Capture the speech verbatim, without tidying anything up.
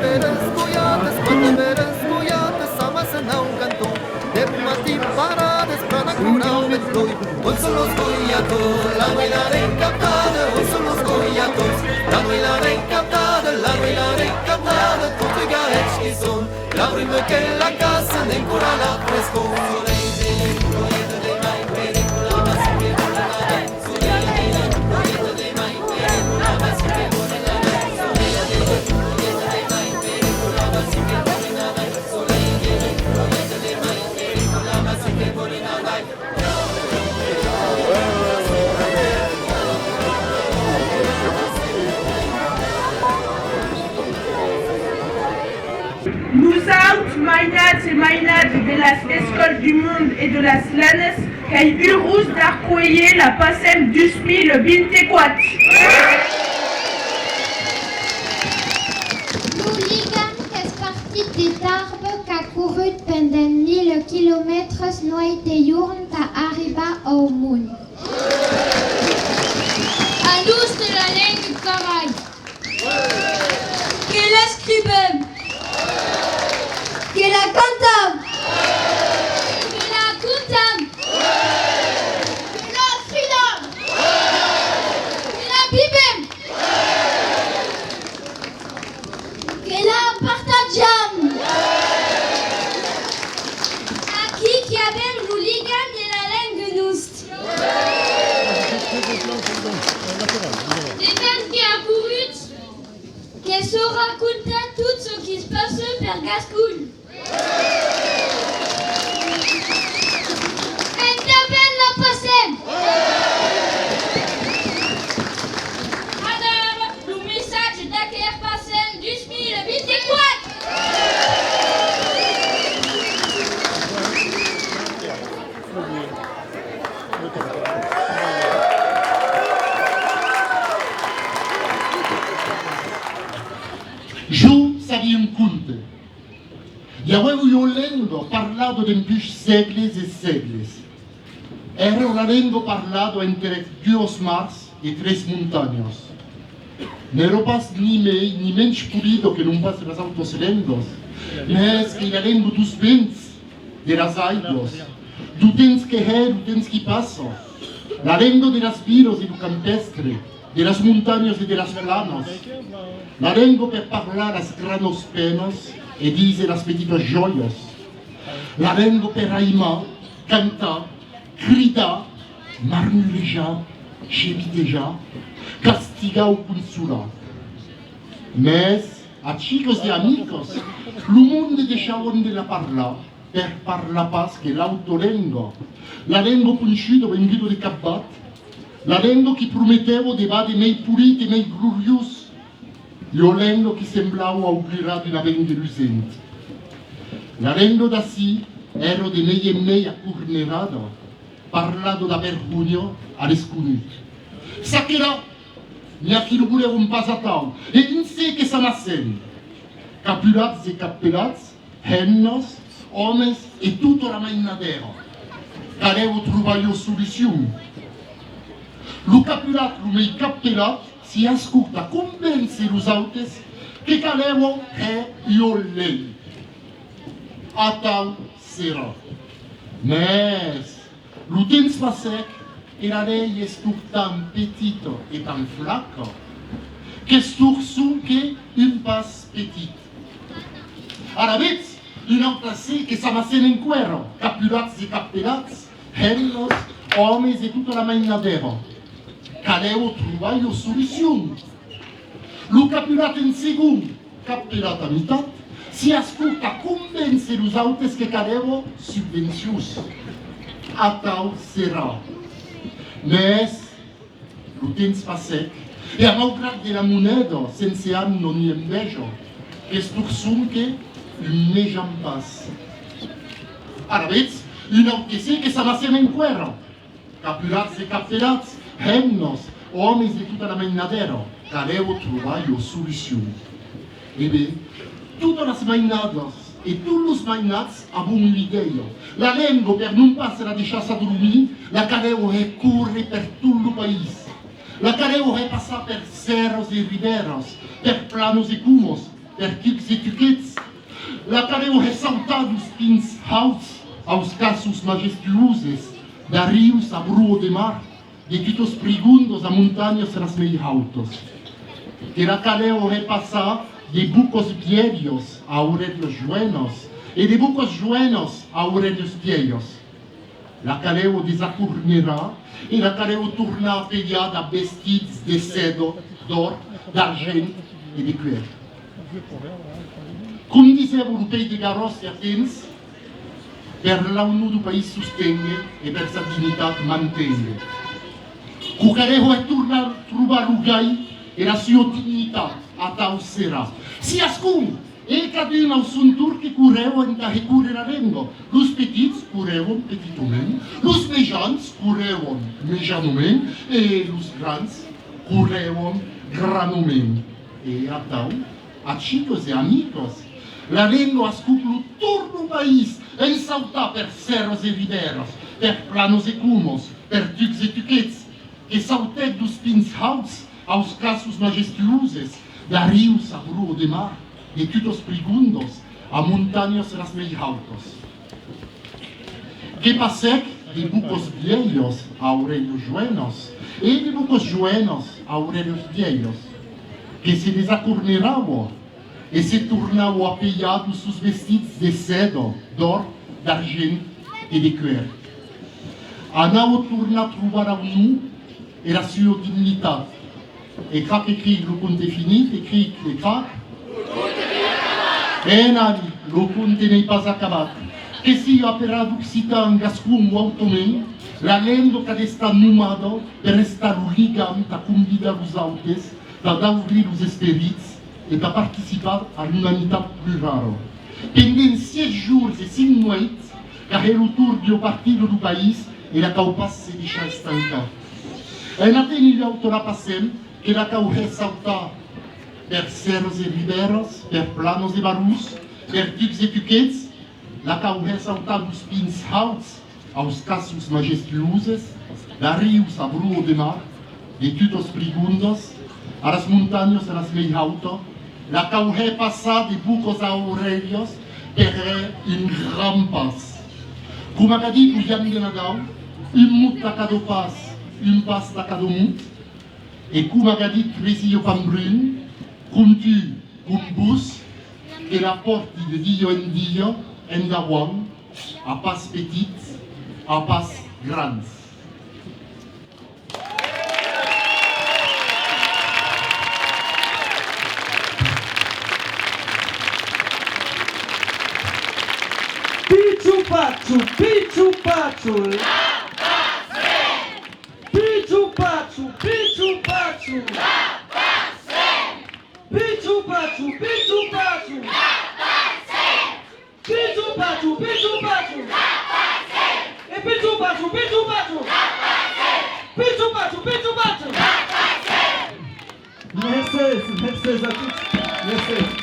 Desgolhadas, quate veras golhadas, amas en un canton. De matin parades, prada corau de ploi. On son los golhadors? La noitada encantada, on son los golhadors? La noitada encantada, la noitada encantada, portugueses que son. La bruma que la caça, n'encara la frescor. Nosauts, mainats e mainats de las escòlas du mond e de las Lanas, qu'èi urós d'acuélher la Passem dos mil vint-e-quate. Lo ligam qu'es partit de Tarbes, qu'a corrut pendent mila quilomètres nueit e jorn tà arribar au mond. A nos de la lenga carai. Que l'escrivem. Que la cantam. Que la contam. Que la cridam. Que la vivem. Que la partatjam. Aquí qu'i avem lo ligam e la lenga nosta. De temps qu'a corrut, que s'aurà contat tot çò qui's passa per gascon. Endavant la Passem! Adara, lo messatge d'aquera Passem dos mila vint-e-quate! Jo sabia un conte. I avèva ua lenga parlada dempuish sègles e sègles. Èra la lenga parlada entre duas mars e tres montanhas. N'èra pas ni mei ni mensh polida que non pas las autas lengas, mès qu'ei la lenga deus vents, de las aigas, deu temps que hè, deu temps qui passa, la lenga de las vilas e deu campèstre, de las montanhas e de las planas, la lenga per parlar las granas penas e díser las petitas jòias, la lenga per aimar, cantar, cridar, marmurejar, gemitejar, castigar o consolar. Mès, a chicas e a micas, lo monde deishavan de la parlar per parlar pas que l'auta lenga, la lenga ponchuda venguda de capvath, la lenga qui prometèva de vàder mei polit e mei gloriós, ua lenga qui semblava augurar d'un avénguer lusent. La lenga d'ací èra de mei en mei acornerada, parlada dab vergonha a l'esconut. Çaquelà! N'i a qui lo volèvan pas atau, e dins çò que s'amassèn, capulats e capelats, hemnas, òmes e tota la mainadèra. Calèva trobar ua solucion. Lo capulat, lo mei capelat, s'i ascota a convéncer los autes que calèva hèr ua lei. Atau serà. Mès, lo temps passèc e la lei estuc tan petita e tan flaca qu'estuc sonque un pas petit. Alavetz, un autre ser que s'amassèn enqüèra, capulats e capelats, hemnas, òmes e tota la mainadèra. Calèva trobar ua solucion. Lo capulat en segon, capelat a mitat, s'i ascota a convéncer los autes que calèva subvencions. Atau serà. Mès lo temps passèc, e a maugrat de la moneda sense amna ni enveja, qu'estuc sonque un mejan pas. Alavetz, un aute ser que s'amassèn enqüèra. Capulats e capelats, hemnas, òmes de tota la mainadèra, calèva trobar ua solucion. E ben, totas las mainadas e tots los mainats avon ua idèia. La lenga, per non pas la deishar s'adormir, la calèva hèr córrer per tot lo país. La calèva hèr passar per sèrras e ribèras, per planas e comas, per tucs e tuquets. La calèu hèr sautar deus pins hauts aus cassos majestuoses, d'arrius a broa de mar, de tutas prigondas a montanhas las mei hautas. Que la calèu hèr passar de bocas vielhas a aurelhas joenas e de bocas joenas a aurelhas vielhas. La calèu desacornerar e la calèu tornar apelhar dab vestits de seda, d'òr, d'argent e de cuèr. Com disèva lo pèir de Garòs i a temps, per l'aunor deu país sosténguer e per sa dignitat manténguer. Quò calèu hèr tornar trobar lo gai e la sua dignitat, atau serà. Siascun! E cadun au son torn que corrèu entà hèr córrer la lenga. Los petits corrèvan petitament, los mejans corrèvan mejanament e los grans corrèvan granament. E atau, a chicas e a micas, la lenga ascuc lo torn deu país en sautar per sèrras e ribèras, per planas e comas, per tucs e tuquets, que sautèc deus pins hauts aus cassos majestuoses, d'arrius a broa de mar, de tutas prigondas a montanhas las mei hautas. Que passèc de bocas vielhas a aurelhas joenas e de bocas joenas a aurelhas vielhas, que se desacornerava e se tornava apelhar deus sos vestits de seda, d'òr, d'argent e de cuèr. Anava tornar trobar l'aunor e la sua dignitat. E crac e cric, lo conte finit, e cric e crac. E nani, lo conte n'ei pas acabat. Que sia aperat occitan, gascon o autament, la lenga qu'a d'estar nomada per estar lo ligam tà convidar los autes, tà daurir los esperits e tà participar a l'umanitat plurala. Pendent sièis jorns e cinc nueits, qu'a hèr lo torn d'ua partida deu país e la cau pas se deishar estancar. En aténer ua auta la Passem, que la cau hèr sautar per sèrras e ribèras, per planas e barrons, per tucs e tuquets, la cau hèr sautar deus pins hauts aus cassos majestuoses, d'arrius a broa de mar, de tutas prigondas a las montanhas las mei hautas, la cau hèr passar de bocas a aurelhas per hèr un gran pas. Coma qu'a dit lo Jan de Nadau, un mot tà cada pas, un pas tà cada mot, e coma qu'a dit Tresilha Pambrun, com tu, com vos, que la pòrti de dia en dia endavant, a pas petits, a pas grans. Pichu pachu, pichu pachu. Pichu pachu, pichu pachu. Pichu pachu, pichu pachu. Pichu pachu, pichu pachu. E pichu pachu, pichu pachu. Pichu pachu, pichu pachu. Mercés, mercés a tots. Mercés.